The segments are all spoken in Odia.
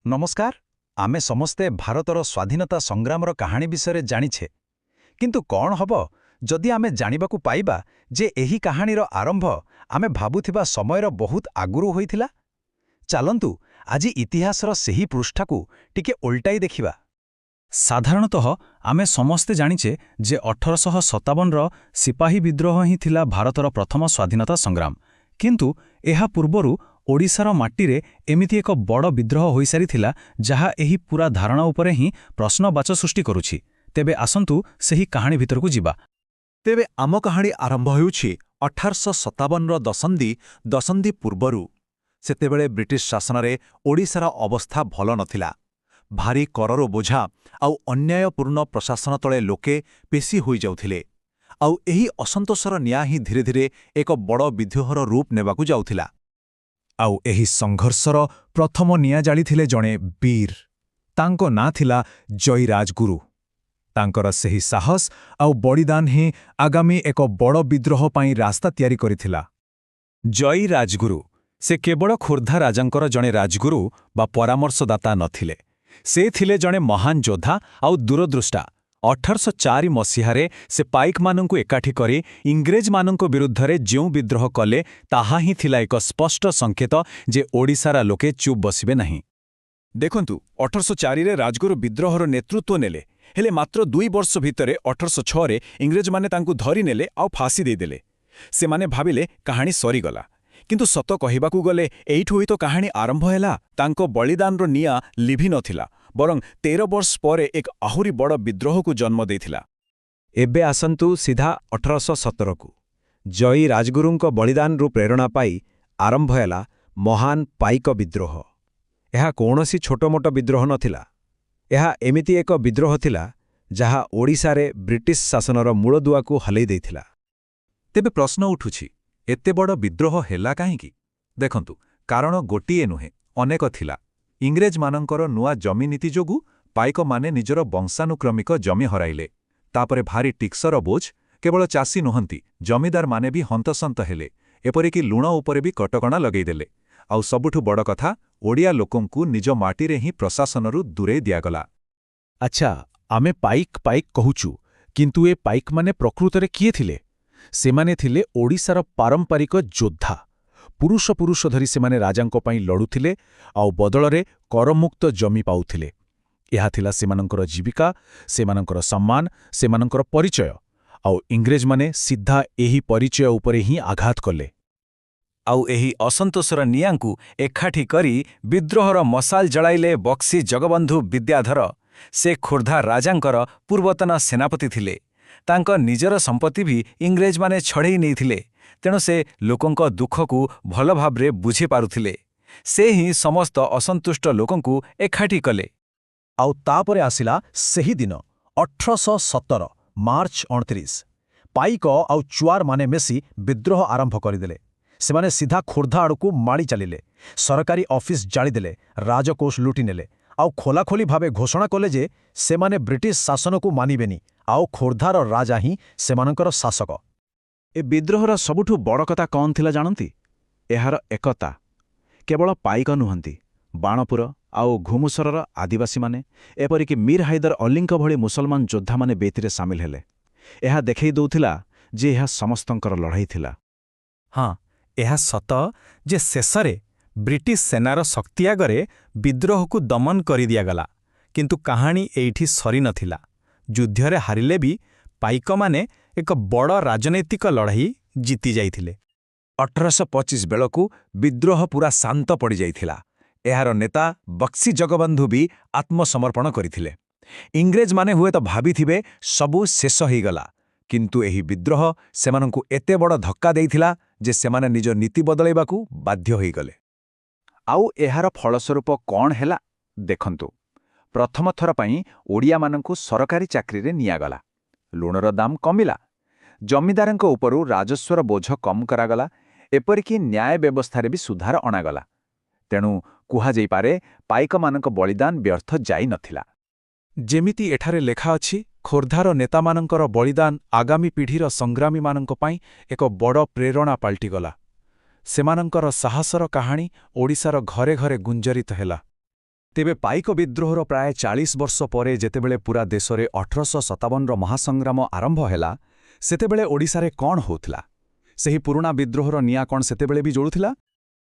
ନମସ୍କାର। ଆମେ ସମସ୍ତେ ଭାରତର ସ୍ୱାଧୀନତା ସଂଗ୍ରାମର କାହାଣୀ ବିଷୟରେ ଜାଣିଛେ। କିନ୍ତୁ କ'ଣ ହେବ ଯଦି ଆମେ ଜାଣିବାକୁ ପାଇବା ଯେ ଏହି କାହାଣୀର ଆରମ୍ଭ ଆମେ ଭାବୁଥିବା ସମୟର ବହୁତ ଆଗରୁ ହୋଇଥିଲା? ଚାଲନ୍ତୁ, ଆଜି ଇତିହାସର ସେହି ପୃଷ୍ଠାକୁ ଟିକେ ଓଲଟାଇ ଦେଖିବା। ସାଧାରଣତଃ ଆମେ ସମସ୍ତେ ଜାଣିଛେ ଯେ 1857ର ସିପାହୀ ବିଦ୍ରୋହ ହିଁ ଥିଲା ଭାରତର ପ୍ରଥମ ସ୍ୱାଧୀନତା ସଂଗ୍ରାମ। କିନ୍ତୁ ଏହା ପୂର୍ବରୁ ଓଡ଼ିଶାର ମାଟିରେ ଏମିତି ଏକ ବଡ଼ ବିଦ୍ରୋହ ହୋଇସାରିଥିଲା, ଯାହା ଏହି ପୂରା ଧାରଣା ଉପରେ ହିଁ ପ୍ରଶ୍ନବାଚୀ ସୃଷ୍ଟି କରୁଛି। ତେବେ ଆସନ୍ତୁ, ସେହି କାହାଣୀ ଭିତରକୁ ଯିବା। ତେବେ ଆମ କାହାଣୀ ଆରମ୍ଭ ହେଉଛି 1857ର ଦଶନ୍ଧି ଦଶନ୍ଧି ପୂର୍ବରୁ। ସେତେବେଳେ ବ୍ରିଟିଶ ଶାସନରେ ଓଡ଼ିଶାର ଅବସ୍ଥା ଭଲ ନଥିଲା। ଭାରି କରର ବୋଝା ଆଉ ଅନ୍ୟାୟପୂର୍ଣ୍ଣ ପ୍ରଶାସନ ତଳେ ଲୋକେ ପେଶି ହୋଇଯାଉଥିଲେ। ଆଉ ଏହି ଅସନ୍ତୋଷର ନିଆଁ ହିଁ ଧୀରେ ଧୀରେ ଏକ ବଡ଼ ବିଦ୍ରୋହର ରୂପ ନେବାକୁ ଯାଉଥିଲା। ଆଉ ଏହି ସଂଘର୍ଷର ପ୍ରଥମ ନିଆଁ ଜାଳିଥିଲେ ଜଣେ ବୀର। ତାଙ୍କ ନାଁ ଥିଲା ଜୟୀ ରାଜଗୁରୁ। ତାଙ୍କର ସେହି ସାହସ ଆଉ ବଳିଦାନ ହିଁ ଆଗାମୀ ଏକ ବଡ଼ ବିଦ୍ରୋହ ପାଇଁ ରାସ୍ତା ତିଆରି କରିଥିଲା। ଜୟୀ ରାଜଗୁରୁ, ସେ କେବଳ ଖୋର୍ଦ୍ଧା ରାଜାଙ୍କର ଜଣେ ରାଜଗୁରୁ ବା ପରାମର୍ଶଦାତା ନଥିଲେ। ସେ ଥିଲେ ଜଣେ ମହାନ ଯୋଦ୍ଧା ଆଉ ଦୂରଦୃଷ୍ଟା। 1804 ମସିହାରେ ସେ ପାଇକମାନଙ୍କୁ ଏକାଠି କରି ଇଂରେଜମାନଙ୍କ ବିରୁଦ୍ଧରେ ଯେଉଁ ବିଦ୍ରୋହ କଲେ, ତାହା ହିଁ ଥିଲା ଏକ ସ୍ପଷ୍ଟ ସଂକେତ ଯେ ଓଡ଼ିଶାର ଲୋକେ ଚୁପ୍ ବସିବେ ନାହିଁ। ଦେଖନ୍ତୁ, 1804ରେ ରାଜଗୁରୁ ବିଦ୍ରୋହର ନେତୃତ୍ୱ ନେଲେ। ହେଲେ ମାତ୍ର 2 ବର୍ଷ ଭିତରେ 1806ରେ ଇଂରେଜମାନେ ତାଙ୍କୁ ଧରିନେଲେ ଆଉ ଫାଶୀ ଦେଇଦେଲେ। ସେମାନେ ଭାବିଲେ କାହାଣୀ ସରିଗଲା। କିନ୍ତୁ ସତ କହିବାକୁ ଗଲେ ଏଇଠୁ ହିଁ ତ କାହାଣୀ ଆରମ୍ଭ ହେଲା। ତାଙ୍କ ବଳିଦାନର ନିଆଁ ଲିଭି ନଥିଲା, ବରଂ 13 ବର୍ଷ ପରେ ଏକ ଆହୁରି ବଡ଼ ବିଦ୍ରୋହକୁ ଜନ୍ମ ଦେଇଥିଲା। ଏବେ ଆସନ୍ତୁ ସିଧା 1817କୁ। ଜୟୀ ରାଜଗୁରୁଙ୍କ ବଳିଦାନରୁ ପ୍ରେରଣା ପାଇ ଆରମ୍ଭ ହେଲା ମହାନ ପାଇକ ବିଦ୍ରୋହ। ଏହା କୌଣସି ଛୋଟମୋଟ ବିଦ୍ରୋହ ନଥିଲା। ଏହା ଏମିତି ଏକ ବିଦ୍ରୋହ ଥିଲା, ଯାହା ଓଡ଼ିଶାରେ ବ୍ରିଟିଶ ଶାସନର ମୂଳଦୁଆକୁ ହଲେଇ ଦେଇଥିଲା। ତେବେ ପ୍ରଶ୍ନ ଉଠୁଛି, ଏତେ ବଡ଼ ବିଦ୍ରୋହ ହେଲା କାହିଁକି? ଦେଖନ୍ତୁ, କାରଣ ଗୋଟିଏ ନୁହେଁ, ଅନେକ ଥିଲା। ଇଂରେଜମାନଙ୍କର ନୂଆ ଜମି ନୀତି ଯୋଗୁଁ ପାଇକମାନେ ନିଜର ବଂଶାନୁକ୍ରମିକ ଜମି ହରାଇଲେ। ତାପରେ ଭାରି ଟିକସର ବୋଝ। କେବଳ ଚାଷୀ ନୁହନ୍ତି, ଜମିଦାରମାନେ ବି ହନ୍ତସନ୍ତ ହେଲେ। ଏପରିକି ଲୁଣ ଉପରେ ବି କଟକଣା ଲଗେଇଦେଲେ। ଆଉ ସବୁଠୁ ବଡ଼ କଥା, ଓଡ଼ିଆ ଲୋକଙ୍କୁ ନିଜ ମାଟିରେ ହିଁ ପ୍ରଶାସନରୁ ଦୂରେଇ ଦିଆଗଲା। ଆଚ୍ଛା, ଆମେ ପାଇକ ପାଇକ କହୁଛୁ, କିନ୍ତୁ ଏ ପାଇକମାନେ ପ୍ରକୃତରେ କିଏ ଥିଲେ? ସେମାନେ ଥିଲେ ଓଡ଼ିଶାର ପାରମ୍ପରିକ ଯୋଦ୍ଧା। ପୁରୁଷ ପୁରୁଷ ଧରି ସେମାନେ ରାଜାଙ୍କ ପାଇଁ ଲଢ଼ୁଥିଲେ ଆଉ ବଦଳରେ କରମୁକ୍ତ ଜମି ପାଉଥିଲେ। ଏହା ଥିଲା ସେମାନଙ୍କର ଜୀବିକା, ସେମାନଙ୍କର ସମ୍ମାନ, ସେମାନଙ୍କର ପରିଚୟ। ଆଉ ଇଂରେଜମାନେ ସିଧା ଏହି ପରିଚୟ ଉପରେ ହିଁ ଆଘାତ କଲେ। ଆଉ ଏହି ଅସନ୍ତୋଷର ନିଆଁକୁ ଏକାଠି କରି ବିଦ୍ରୋହର ମଶାଲ ଜଳାଇଲେ ବକ୍ସି ଜଗବନ୍ଧୁ ବିଦ୍ୟାଧର। ସେ ଖୋର୍ଦ୍ଧା ରାଜାଙ୍କର ପୂର୍ବତନ ସେନାପତି ଥିଲେ। ତାଙ୍କ ନିଜର ସମ୍ପତ୍ତି ବି ଇଂରେଜମାନେ ଛଡ଼େଇ ନେଇଥିଲେ। ତେଣୁ ସେ ଲୋକଙ୍କ ଦୁଃଖକୁ ଭଲ ଭାବରେ ବୁଝିପାରୁଥିଲେ। ସେ ହିଁ ସମସ୍ତ ଅସନ୍ତୁଷ୍ଟ ଲୋକଙ୍କୁ ଏକାଠି କଲେ। ଆଉ ତାପରେ ଆସିଲା ସେହି ଦିନ, 1817 ମାର୍ଚ୍ଚ 29। ପାଇକ ଆଉ ଚୁଆରମାନେ ମିଶି ବିଦ୍ରୋହ ଆରମ୍ଭ କରିଦେଲେ। ସେମାନେ ସିଧା ଖୋର୍ଦ୍ଧା ଆଡ଼କୁ ମାଡ଼ି ଚାଲିଲେ। ସରକାରୀ ଅଫିସ ଜାଳିଦେଲେ, ରାଜକୋଷ ଲୁଟିନେଲେ ଆଉ ଖୋଲାଖୋଲି ଭାବେ ଘୋଷଣା କଲେ ଯେ ସେମାନେ ବ୍ରିଟିଶ ଶାସନକୁ ମାନିବେନି ଆଉ ଖୋର୍ଦ୍ଧାର ରାଜା ହିଁ ସେମାନଙ୍କର ଶାସକ। ଏ ବିଦ୍ରୋହର ସବୁଠୁ ବଡ଼ କଥା କ'ଣ ଥିଲା ଜାଣନ୍ତି? ଏହାର ଏକତା। କେବଳ ପାଇକ ନୁହନ୍ତି, ବାଣପୁର ଆଉ ଘୁମୁସରର ଆଦିବାସୀମାନେ, ଏପରିକି ମୀର ହାଇଦର ଅଲ୍ଲୀଙ୍କ ଭଳି ମୁସଲମାନ ଯୋଦ୍ଧାମାନେ ବି ଏଥିରେ ସାମିଲ ହେଲେ। ଏହା ଦେଖେଇ ଦେଉଥିଲା ଯେ ଏହା ସମସ୍ତଙ୍କର ଲଢ଼େଇ ଥିଲା। ହଁ, ଏହା ସତ ଯେ ଶେଷରେ ବ୍ରିଟିଶ ସେନାର ଶକ୍ତି ଆଗରେ ବିଦ୍ରୋହକୁ ଦମନ କରିଦିଆଗଲା। କିନ୍ତୁ କାହାଣୀ ଏଇଠି ସରିନଥିଲା। ଯୁଦ୍ଧରେ ହାରିଲେ ବି ପାଇକମାନେ ଏକ ବଡ଼ ରାଜନୈତିକ ଲଢ଼େଇ ଜିତିଯାଇଥିଲେ। 1825 ବେଳକୁ ବିଦ୍ରୋହ ପୂରା ଶାନ୍ତ ପଡ଼ିଯାଇଥିଲା। ଏହାର ନେତା ବକ୍ସି ଜଗବନ୍ଧୁ ବି ଆତ୍ମସମର୍ପଣ କରିଥିଲେ। ଇଂରେଜମାନେ ହୁଏତ ଭାବିଥିବେ ସବୁ ଶେଷ ହେଇଗଲା, କିନ୍ତୁ ଏହି ବିଦ୍ରୋହ ସେମାନଙ୍କୁ ଏତେ ବଡ଼ ଧକ୍କା ଦେଇଥିଲା ଯେ ସେମାନେ ନିଜ ନୀତି ବଦଳାଇବାକୁ ବାଧ୍ୟ ହୋଇଗଲେ। ଆଉ ଏହାର ଫଳସ୍ୱରୂପ କ'ଣ ହେଲା ଦେଖନ୍ତୁ। ପ୍ରଥମ ଥର ପାଇଁ ଓଡ଼ିଆମାନଙ୍କୁ ସରକାରୀ ଚାକିରିରେ ନିଆଗଲା। ଲୁଣର ଦାମ କମିଲା। ଜମିଦାରଙ୍କ ଉପରୁ ରାଜସ୍ୱର ବୋଝ କମ୍ କରାଗଲା। ଏପରିକି ନ୍ୟାୟ ବ୍ୟବସ୍ଥାରେ ବି ସୁଧାର ଅଣାଗଲା। ତେଣୁ କୁହାଯାଇପାରେ, ପାଇକମାନଙ୍କ ବଳିଦାନ ବ୍ୟର୍ଥ ଯାଇନଥିଲା। ଯେମିତି ଏଠାରେ ଲେଖା ଅଛି, ଖୋର୍ଦ୍ଧାର ନେତାମାନଙ୍କର ବଳିଦାନ ଆଗାମୀ ପିଢ଼ିର ସଂଗ୍ରାମୀମାନଙ୍କ ପାଇଁ ଏକ ବଡ଼ ପ୍ରେରଣା ପାଲଟିଗଲା। ସେମାନଙ୍କର ସାହସର କାହାଣୀ ଓଡ଼ିଶାର ଘରେ ଘରେ ଗୁଞ୍ଜରିତ ହେଲା। ତେବେ ପାଇକ ବିଦ୍ରୋହର ପ୍ରାୟ 40 ବର୍ଷ ପରେ ଯେତେବେଳେ ପୂରା ଦେଶରେ 1857ର ମହାସଂଗ୍ରାମ ଆରମ୍ଭ ହେଲା, ସେତେବେଳେ ଓଡ଼ିଶାରେ କ'ଣ ହେଉଥିଲା? ସେହି ପୁରୁଣା ବିଦ୍ରୋହର ନିଆଁ କ'ଣ ସେତେବେଳେ ବି ଜଳୁଥିଲା?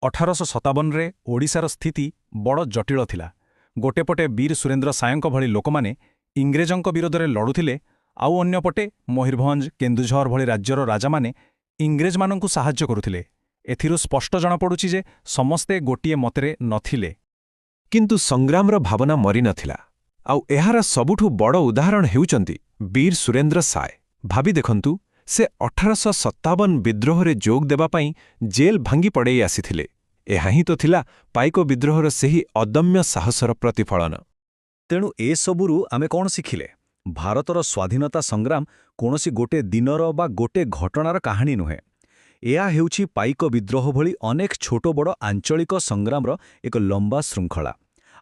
1857ରେ ଓଡ଼ିଶାର ସ୍ଥିତି ବଡ଼ ଜଟିଳ ଥିଲା। ଗୋଟେ ପଟେ ବୀର ସୁରେନ୍ଦ୍ର ସାୟଙ୍କ ଭଳି ଲୋକମାନେ ଇଂରେଜଙ୍କ ବିରୋଧରେ ଲଢ଼ୁଥିଲେ, ଆଉ ଅନ୍ୟପଟେ ମୟୂରଭଞ୍ଜ, କେନ୍ଦୁଝର ଭଳି ରାଜ୍ୟର ରାଜାମାନେ ଇଂରେଜମାନଙ୍କୁ ସାହାଯ୍ୟ କରୁଥିଲେ। ଏଥିରୁ ସ୍ପଷ୍ଟ ଜଣାପଡ଼ୁଛି ଯେ ସମସ୍ତେ ଗୋଟିଏ ମତରେ ନଥିଲେ। କିନ୍ତୁ ସଂଗ୍ରାମର ଭାବନା ମରିନଥିଲା। ଆଉ ଏହାର ସବୁଠୁ ବଡ଼ ଉଦାହରଣ ହେଉଛନ୍ତି ବୀର ସୁରେନ୍ଦ୍ର ସାଏ। ଭାବି ଦେଖନ୍ତୁ, ସେ 1857 ବିଦ୍ରୋହରେ ଯୋଗ ଦେବା ପାଇଁ ଜେଲ୍ ଭାଙ୍ଗି ପଡ଼େଇ ଆସିଥିଲେ। ଏହା ହିଁ ତ ଥିଲା ପାଇକ ବିଦ୍ରୋହର ସେହି ଅଦମ୍ୟ ସାହସର ପ୍ରତିଫଳନ। ତେଣୁ ଏସବୁରୁ ଆମେ କ'ଣ ଶିଖିଲେ? ଭାରତର ସ୍ୱାଧୀନତା ସଂଗ୍ରାମ କୌଣସି ଗୋଟେ ଦିନର ବା ଗୋଟେ ଘଟଣାର କାହାଣୀ ନୁହେଁ। ଏହା ହେଉଛି ପାଇକ ବିଦ୍ରୋହ ଭଳି ଅନେକ ଛୋଟ ବଡ଼ ଆଞ୍ଚଳିକ ସଂଗ୍ରାମର ଏକ ଲମ୍ବା ଶୃଙ୍ଖଳା।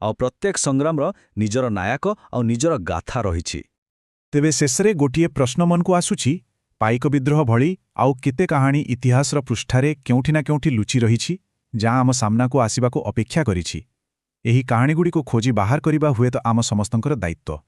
ଆଉ ପ୍ରତ୍ୟେକ ସଂଗ୍ରାମର ନିଜର ନାୟକ ଆଉ ନିଜର ଗାଥା ରହିଛି। ତେବେ ଶେଷରେ ଗୋଟିଏ ପ୍ରଶ୍ନ ମନକୁ ଆସୁଛି, ପାଇକ ବିଦ୍ରୋହ ଭଳି ଆଉ କେତେ କାହାଣୀ ଇତିହାସର ପୃଷ୍ଠାରେ କେଉଁଠି ନା କେଉଁଠି ଲୁଚି ରହିଛି, ଯାହା ଆମ ସାମ୍ନାକୁ ଆସିବାକୁ ଅପେକ୍ଷା କରିଛି? ଏହି କାହାଣୀଗୁଡ଼ିକୁ ଖୋଜି ବାହାର କରିବା ହୁଏତ ଆମ ସମସ୍ତଙ୍କର ଦାୟିତ୍ୱ।